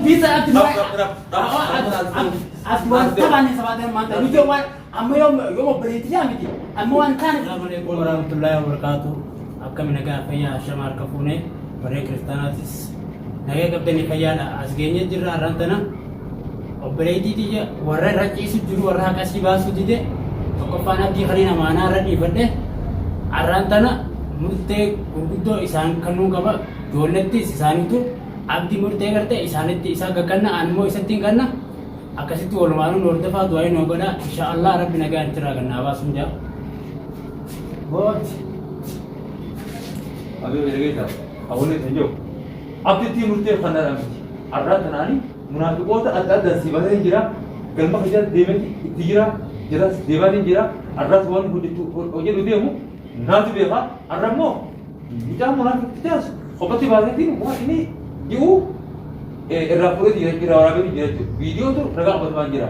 Dubbii sana abdi abdi waan tabaanne sabaatan maanta nuti waan amma yoom yoom obboleetti yaa miti amma waan taane. Assalamu alaikum warahmatullahi wabarakatuh. Akkami nagaa fayyaa ashama harka fuune warreen kiristaanaatis nagaa qabdanii fayyaadha. As geenye jirra har'aan tana obboleettii tiyya warra irra ciisu jiru warra haqasii baasuu dide tokkoffaan abdii kaniin amaanaa irra dhiifadhe har'aan tana murtee gurguddoo isaan kennuu qaba. Ijoollettis isaanitu abdii murtee garte isaanitti isa gagganna an immoo isatti hin ganna akkasitti walumaanuu nu hordofaa du'aa nu godha insha Allah rabbi nagaan itti irraa gannaa baasuun jaa. Boot. Abee beekeeta hawwanni kan jiru. Abditti murtee kan miti. Arraa tanaani munaafiqoota adda addaan si baasee jira. Galma keessa deemee itti jira. Jiras deemaa jira. Arraas waan hojjetu hojjetu deemu naatu beeka. Arra immoo mucaa munaafiqtichaas kophatti baaseetiin waan inni ji'u irraa fuudhee jira irraa waraabee jira jechuudha. Viidiyootu ragaa qabatamaan jira.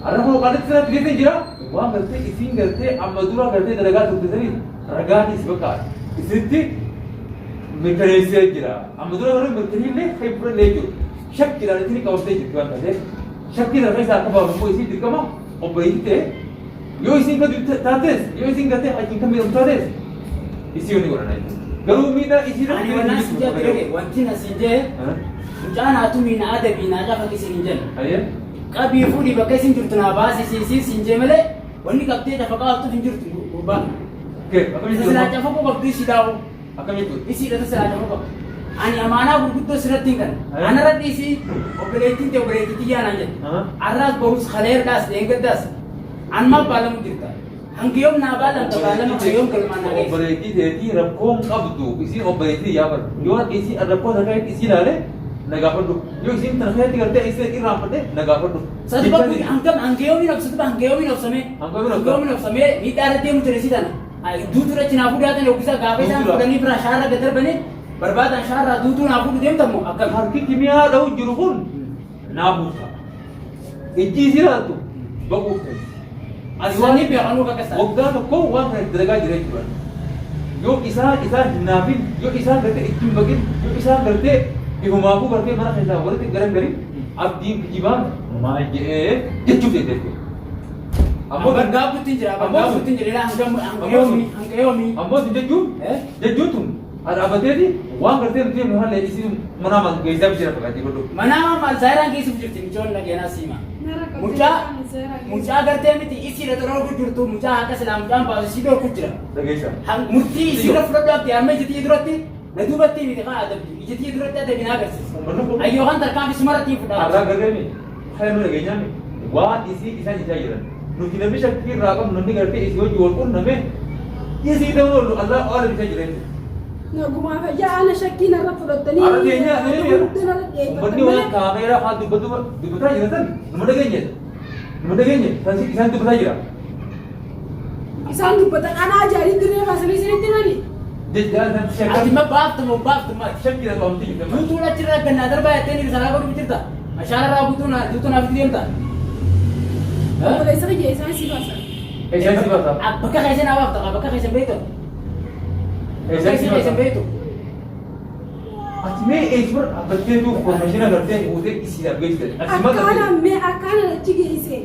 Arra kun qaalitti sana fideetiin jira. Waan gartee isiin gartee amma dura gartee dalagaa turte sanii ragaanis bakka isinitti mirkaneessee jira. Amma dura garuu mirkaniillee kan fudhannee jechuudha. Shakkiidhaan isin qabamtee jirti waan taateef shakkii sana keessaa akka baafamu immoo isiin dirqama obboleettii ta'e yoo isiin gadi taates yoo isiin gartee hajiin kan miidhamtu taates isii wanni godhana jechuudha. Garuu miidhaa isii Ani waan si jee ture wanti na si jee mucaan haa tumii na adabii naa cafaqi siin hin jenne. Ayyee. Qabii fuudhii bakka isin jirtu naa baasi si si siin jee malee wanni qabdee cafaqaa hattuuf hin jirtu gurbaa. Kee akkamitti Isa silaa cafaquu qabdu isii daa'u. Akkamitti? Isiidha isa silaa cafaquu qabdu. Ani amaanaa gurguddoo sirratti hin kanne. Anarra dhiisii obboleettiin tee obboleettii tiyyaa naan jette. Arraas borus kaleerdaas dheengaddaas anumaaf baalamu jirta. Hanga yoom naa baalamta baalama kana yoom galmaan naa geessa? Obboleettii teetii rakkoon qabdu isiin obboleettii yaa bar yoo isiin rakkoo sana keessatti isii ilaale na gaafadhu yoo isiin tana keessatti gartee isiin irraanfadhe na gaafadhu. Sadi bakku hangam hanga yoomiin obsa duba hanga yoomiin obsamee Hanga yoomiin hanga yoomiin obsamee miidhaa irra deemu ture si tana duutuu irra cinaa fuudhaa yookiis gaafa isaan Duutuu. fuudhanii biraa shaarra gad darbanii barbaadan shaarraa duutuu naa fuudhu deemta moo akkam? Harki kimiyaa dha'u jiru kun naa buusa. Ijji isii ilaaltu baquuf ta'e. Ani waan Sanii beekanuu kakka sana. Waggaa tokko waan kana dalagaa jira jechuudha. Yoo isaan isaan hin naafin, yoo isaan gartee itti hin baqin, yoo isaan gartee ifumaafuu gartee mana keessaa walitti garan garin abdiin kijibaan maal jedhee jechuuf jechuudha. Ammoo gaabbutti hin jira gaabbutti hin jira hangam hanga yoomii hanga yoomii. Ammoo isin jechuun jechuun tun dhaabateeti waan gartee nuti nu haala isin manaa maal geessaa jira fakkaatee godhu. Manaa maal zaayiraan geessuuf jirti michoon dhageenaa siima. Mucaa mucaa gartee miti isiidha dhorku jirtu mucaa akka silaa mucaan baasu isii dhorku jira. Dhageessa. Murtii isiirra fudhadhu abdi amma ija duratti na duubatti miti haa adabdu ija duratti adabi na agarsiisa. Uummanni kun Ayyoo kan tarkaanfii sumarratti hin Arraa fudhaa. garreemi kan nu dhageenyaami waan isii isaan jechaa jiran. Nuti namni shakkii irraa qabnu namni gartee isii wajji wal qunname isii ta'uu oolu Allah waan jechaa jira jechuudha. Nagumaa fayyaa ana shakkii narra fudhattanii Arra keenya murtee narra uummanni dhiyeeffattan waan malee kaameeraa haa dubbatu dubbataa jira san numa dhageenye numa dhageenye san isaan dubbataa jira. Isaan dubbatan anaa jaarii dirree baasanii isinitti himanii. Jechaa isaan Ati shakkii ma baaftu moo baaftu maal? shakkii irraa qabamtee jirti. Duutuun achirraa gannaa darbaa jettee ni risalaa godhu jirta. Mashaara irraa guutuu naa duutuu naaf itti deemta. Obboleessa kiyya isaan si baasan. Isaan si baasa. Bakka keessa naa baafta bakka keessa hin beektu. Bakka Isaan si keessa baasa. hin beektu. Ati mee eessuma dhaabbattee duuf konfashina gartee fuutee isiidhaaf geessite. Ati maal Akkaanaan mee akkaanaan achi geesse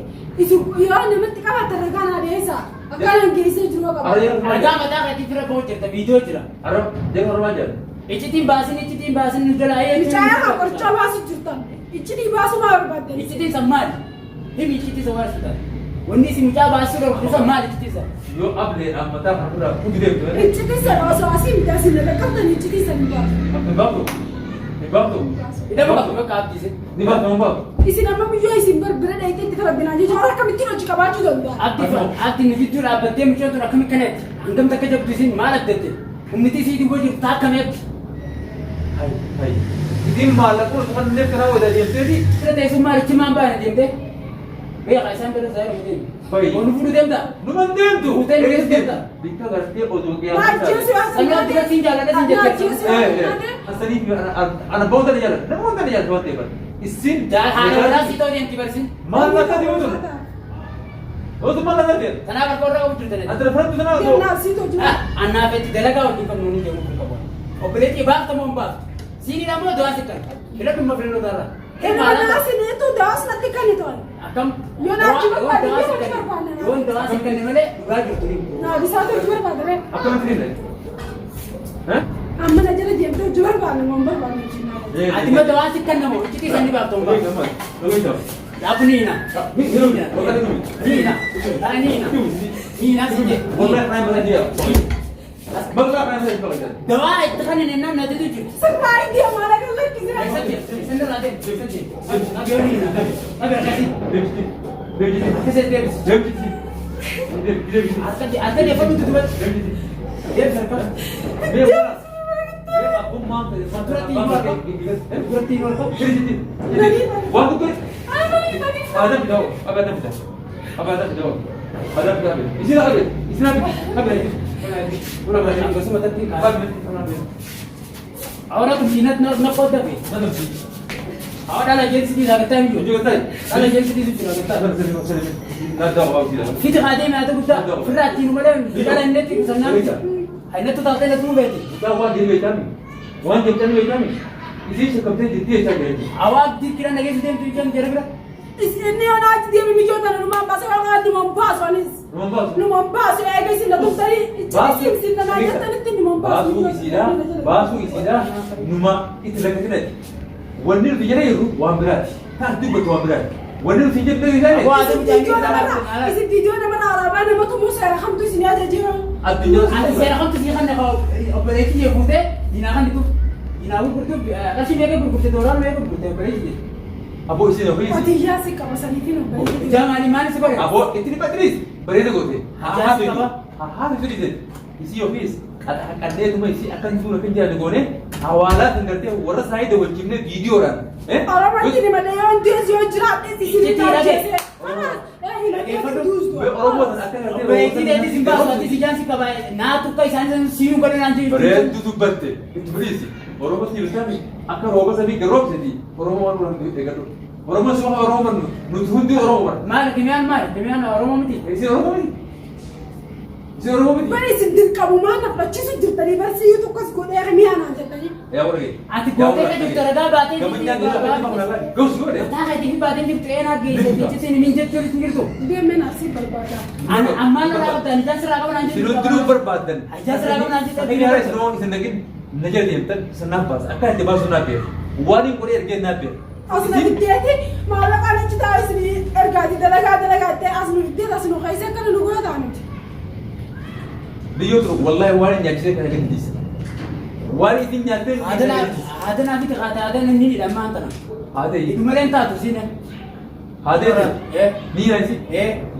isin yoo namatti qabaatan ragaa naa dhiyeessa. Akkaanaan geessee jiru qaba. Ragaa mataa keetii fira koo jirta viidiyoo jira. Arab jara hormaa jira. Iccitiin baasin iccitiin baasin nu jala ayyee. Mucaa kan qorichaa baasu jirtan. Iccitii baasuu maa barbaaddan? Iccitiin san maali? Himi iccitii san maal sitan? Wanni isin mucaa baasuu dhorku san maali iccitii san? Yoo ableedhaan mataa kan ofirraa fuutu deemtu malee. Iccitii sana osoo asii miti asii na qaqqabtan iccitii sana hin baatu. Hin baaftu. Hin baaftu. Hidhama qabdu bakka abdiise. Ni baaftu hin baaftu. Isin amma biyyoo isin bar bira dhayitee itti farabbinaa jechuun warra akkamittiin hojii qabaachuu danda'a? Abdi abdi nu gidduu dhaabbattee mucaan tun akkami kanatti hangam takka jabdu isin maal addatte? Humniti isii duuba jirtu taa akkamii abdi? Hai hai. Isin maallaquma kan illee karaa wada deemteeti. Bira teessummaa achi maan baana deemtee? Beekaa isaan bira zaayiruma deemte. Fayi. Onu fuudhu deemta? Numan deemtu. Fuutee nu geessu deemta? Bikka gartee oduu Naajjeesu yaa Sanyii abdi siin jaalladha siin jette. Naajjeesu yaa taate. Asanii ana bawta ni jaalladha. Nama hunda ni jaalladha waan ta'eef. Isin Haadha warraa sii ta'uu deemti barsin. maal akka deemu tun? Otu maal akka deemu? Tanaaf harka warra qabu jirtan. Ati lafa tanaa osoo. Kennaa sii tolchu. Annaaf itti dalagaa wajjin qabnu ni deemu kun qabu. Obboleettii baafta moo hin baaftu? Siin hidhamoo du'aa sitti arga. Filadhumma filannoo taarraa. Naasineetu dawaas natti kennitu. Akkam? Yoo na achi barbaade, yoo achi barbaade. Yoon dawaa si kenne malee dhugaa jirtu ni. Naabisaatu hojii barbaade ree. Akkamitti ni Eh? Amma na jala deemtee hojii barbaade moo hin barbaanne hojii naa barbaade. Ati ma dawaa si kennamu iccitii san ni baaftu hin baaftu. Dhaabu ni hina. Ni hina. Ni hina. Ni hina. Ni hina si jedhe. Dawaa itti kan hin ennaan na didu jiru. Sirraa itti amaara kan lakkisee. Eessa jira? Eessa irraa deemu? Eessa jira? Qabi yoo ni hina. Qabi akkasii. Akkasii deebisi. Akka deeffadhutti dubatti. Deebisi harka. Duratti hin olfa. Awra tu sinat na na kodda be. Awra la jensi di lagata mi jo. Ala jensi di su lagata. Fiti khade me ata gudda. Firra tinu male dala innetti sanna. Innetti taate na tu beti. Waan jettan beekami. Isii shakkamtee jirti jechaa jirti. Awaa dikira nageessu deemtu ijaan jara bira. Inni yoo na achi deeme biyyoota numaan baasa yookaan numaan baasu anis. Numan baasu. Numaan baasu eega isin na tuftanii iccitii isin na jettanitti numaan baasu. Baasuu isiidha. Baasuu isiidha. Numa itti lakkatinati. Wanni nuti jala jirru waan biraati. Taas dubbatu waan biraati. Wanni nuti jala jirru Waa Isin viidiyoo namarraa isin viidiyoo namarraa alaabaa nama tumuu seera kamtu isin yaada jira. Addunyaa Ati seera kamtu sii kan obboleettii kee fuutee diinaa kan dhituuf diinaa gurgurtuuf qarshii meeqa gurgurte doolaara meeqa gurgurte obboleettii kee. Aboo isin ofii isin. Qotiyyaa si qaba saniitiin obboleettii. Ijaa maali maali si godhe? Aboo itti dhiphatiniis bareeda goote. Ijaa si qaba. Haa fidite. Isii ofiis qadheetuma isii akkan suura kan jiran goone hawaalaa kan gartee warra saayii dawwachiifnee viidiyoodhaan. Oromootti ni malee yoo deessu yoo jiraadhe isin Iccitii dhage. Oromoo sana akka gartee. Obboleettii keetis hin baasu ati ijaan si qaba naa tukka isaan siinuu godhe naan jiru. Bareedduu dubbatte itti firiisi. Oromoo si ibsami akka rooba samii garroobsiti. Oromoo waan duraan eegadhu. Oromoo si qofa Oromoo barnu nuti hundi Oromoo barna. Maali kimiyaan maali kimiyaan Oromoo miti. Isin Oromoo miti. Isin Oromoo miti. Bari isin dirqamumaan naflachiisu jirtanii barsiisuu tokkos godhee mi'a naan jettanii. Yaa warra gee. Ati gootee ka jirtu ragaa baatee Gammachiidhaan jirtu. Gausi godhe. Mataa keetii fi baatee jirtu eenaa geesse jechitiin hin jechuun hin jirtu. Deemee naasii barbaada. Ani ammaan irraa qabda ani ijaan sirraa qaban Isin hundinuu barbaaddan. Ijaan sirraa qaban Akka yaada isin waan isin dhaqin na jala deemtan sanaaf baasa. Akka itti baasu naaf beeku. Waan hin godhee ergee naaf beeku. As na fiddeeti maallaqaan achi taa'u isin ergaati dalagaa dalagaattee as nu fiddeet as nu keessa akkana nu gootaa nuti. Biyyoo turu wallahi waan hin nyaachisee kana gadi dhiisa. Waan isin nyaattee Aadanaa fi xiqqaate aadan inni ni dhammaan tana. Haatee Idumaleen taatu siin. haatee ni nyaachisi.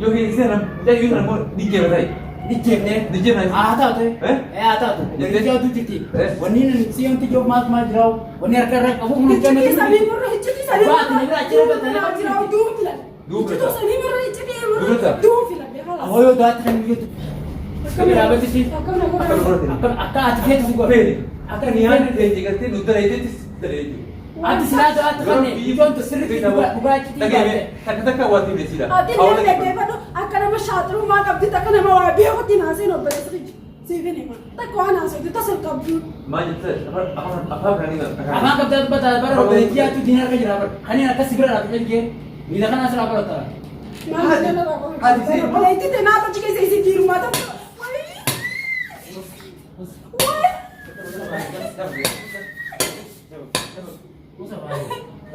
Yoo hin seenam mucaa yoo sana immoo ni jeera ta'e. Ni jeefne. Ni jeefna. Haa taatu. Eh? Haa taatu. Jettee? Jettee aduu jirti. Eh? Wanni si wanti jiru maal maal jiraa'u. Wanni harka irra qabu kun Iccitii samii murra iccitii samii Waa, ati na bira achi irra murra jiraa'u duun filadhe. Duun Iccituu filata. samii murra iccitii murra Duun duun filadhe. Awoo yoo daatti kan biyyootu. Dhaabbati si. Akkam na Akka godhaa. godhate. Akka akka ati feetu si godhe. Feene. Akka Akka nyaanni ta'e gartee nu dalayeettis dalayee jiru. Ati silaa daatti kan biyyoon sirriitti dhugaa iccitii baate. Takka takka waan timne siidha. Ati illee dhaggeeffadhu akka nama shaaxirummaa qabditti akka nama waa beekutti naaseen obboleessa kiyya. Siifin hima. Takka waan haasofte tasa hin qabdu. Maal jettee afaan afaan kan Afaan qabdaa dubbataa bara obboleettii yaattu diina harka jira bara. Kanneen akkas si bira dhaabbatee jigee miila kanaa sirraa barata. Maal Ati si- Obboleettii ta'e naaf achi keessa isin dhiirummaa ta'u.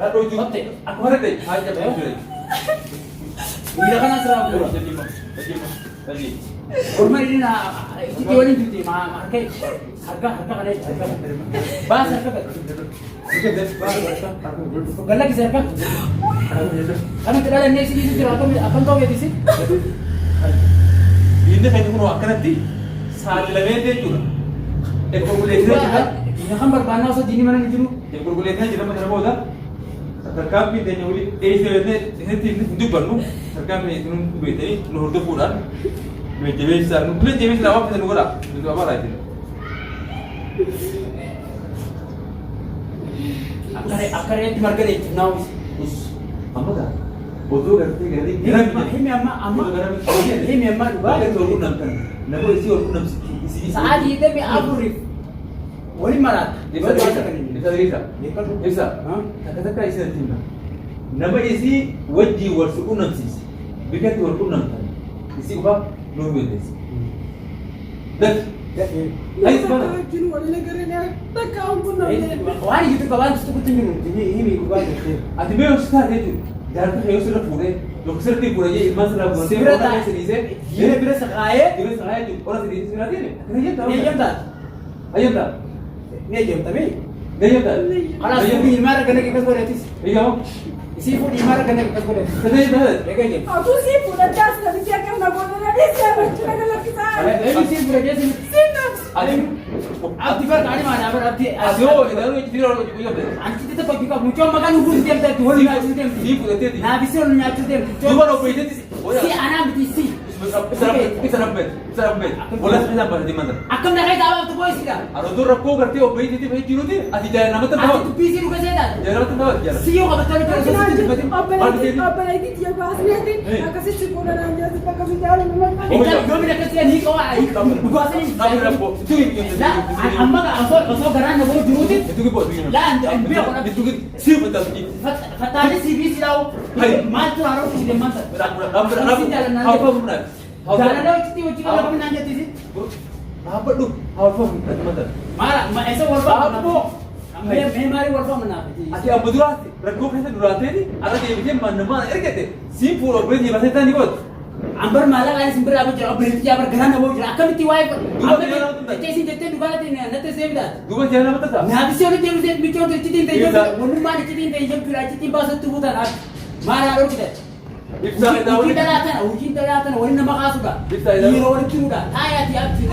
Akkuma dhadhee haa jedhamu. Miila kanaa sirraa bu'uura. Orma inni itti waliin jirti harka harka harka kana harka baas harka kana galla kisa harka kan itti dhalannee si dhiisu jira akkam akkam ta'u beekisi. Diinni keenya kun akkanatti saaxilamee jechuudha. Qulqulleessinee jira. Diina kan barbaannaa osoo diinni mana ni jiru. Qulqulleessinee jira mana booda tarkaanfii teenya walii dheessee jennee isinitti hin dubbannu tarkaanfii isin beektanii nu hordofuudhaan nu jajjabeessaa nu jajjabeessaa waan fedhan nu godhaa nu abaaraa jechuudha. Akka reetti marga dheechiif naa uwwisa. Amma gaa oduu gartee garee gara Himi amma amma himi amma dhugaa. Baga toluu namtan nama isii ol qunnamsi Sa'aa 24f waliin maraata. Ibsa ibsa ibsa ibsa takka takka isin himna. Nama isii wajjin wal si qunnamsiise bikatti wal qunnamtan isii qofa nuuf dandeessa. Dafi. Hayis Takka bana. wajjin waliin agarree takka hin qunnamne. Waan iyyuu qabaan tukutti hin jiru himi dhugaa jettee. Ati mee yoo si taate jechuudha. Jaartii kee yoo sirra fuudhee yookiin sirratti fuudhee jee ilmaan sirraa fuudhee Si bira qola taa'e. si dhiisee Jira bira saqaayee. jira saqaayee jechuudha. Qola si dhiisee si bira deeme. Akkana jettaa. Ni ejjamtaa? Ayyamtaa. Ni ejjamtamee? Ni ejjamtaa. Kalaas fuudhii ilmaan argana akkas godhatis. Eeyyama. Isii fuudhii ilmaan argana akkas godhatis. Sadee taate. Eega ejjamta. Atuu sii fudhachaa as namichi akka na godhanii si amantii na galakkisaa. Eenyu sii fudhatee si Siin nafsi. Ati Abdi bar kaani maana bar abdi. ati yoo ilaaluu itti yeroo hojii guyyaa ta'e. Anchi tokko jika mucoo maqaan uwwis deemta itti wal nyaachuu deemti. Sii fudhateeti. Naafisee wal nyaachuu deemti. Duuba obboleettis. Si anaa miti si. Isa rabbeet. Isa rabbeet. Isa rabbeet. Wallas isaan baasatee manta. Akkam na keessa abaabtu boo'isidha. Ani rakkoo gartee obboleettiif jiruuti ati jaalala namatti Ati ta'u. dubbii sii dhuga seetaati. Jaalala namatti ta'u jaalala. Si yoo qabattee hojjetu. Obboleettii tiyya baasneeti akkasitti fuudhanaan jeesitti akkasitti jaalala. Intala yoomina akkasii ni qaba dhugaasanii. Amma osoo garaan na boo jiruuti. Fattaalee si fi si dhaa'u. Maaltu haaroo si deeman sana. Jaalala hojjetti hojii kana qabnaan jettisi. Maala ma eessa wal faama? Mee maali wal faama naaf? Ati amma duraatti rakkoo keessa duraateeti arra deebitee mannammaan ergate siin fuula obboleettii baasee taanii qotu. Ambar maallaqaan isin biraa jira obboleettii jaabar garaan na boo jira akkamitti waa'ee jettee isin jettee dhugaatti natti seebitaati. Duuba jaalala namatti ta'a. Naafisee walitti deebisee michoota iccitiin ta'e jechuudha. Wannummaan iccitiin ta'e jechuudha. Iccitiin baasatti buutan maal haa dhorkite. Ibsaa Hojii dhalaa tana hojiin dhalaa tana waliin nama kaasudha. Ibsaa ilaaluu. Dhiira walitti hidhuudha. Taayaati abdi.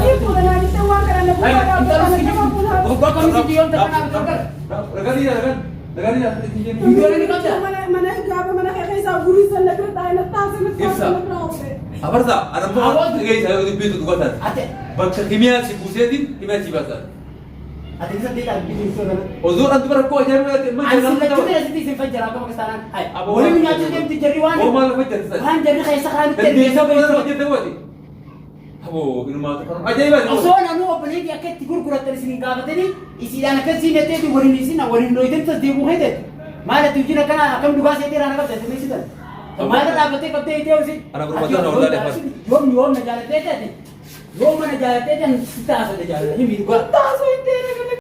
Sii fuudhanaan jettee waan kana na fuudhanaa. Waggaa kamitti yoom takka naaf gargar. Ragadii ragan ragadii Viidiyoo ni qabda. Mana gaafa mana keessaa gurii sana bira taa'ee na taasise Ibsa. na bira oole. Abarta anammoo dhageessa yoo dubbitu dhugaa taate. Ate Bakka himiyaa si buuseetiin himiyaa si baasaa. ati isa deekaa biyyi ibsoo kana. Osoo dhaan dubara rakkoo ajaa'ibaa ta'e Ani sillachuu bira sitti isin fajjara akka bakka sanaan. Waliin nyaachuu deemti jarri waan. Hoo maal hojjette sana? Waan jarri keessa karaa nutti Dandeessaa maal hojjette waati? Aboo ilmaatu kan ajaa'ibaa ta'e. Osoo namni obboleetti akka itti gurgurattan isin hin gaafatanii isiidhaan akka isin jetteeti waliin isin waliin dhoytan tas deemuu heetet. Maal ati hojiin akkana akkam dhugaa seetee raana qabda isin beeksitan. Maal irra dhaabbattee qabdee itee hosi. Ana gurgurtaa na wallaalee afaan. Yoom yoom na jaalattee taate yoom na jaalattee tan si taasisa jaalala himi dhugaa. Taasoo hin ta'e.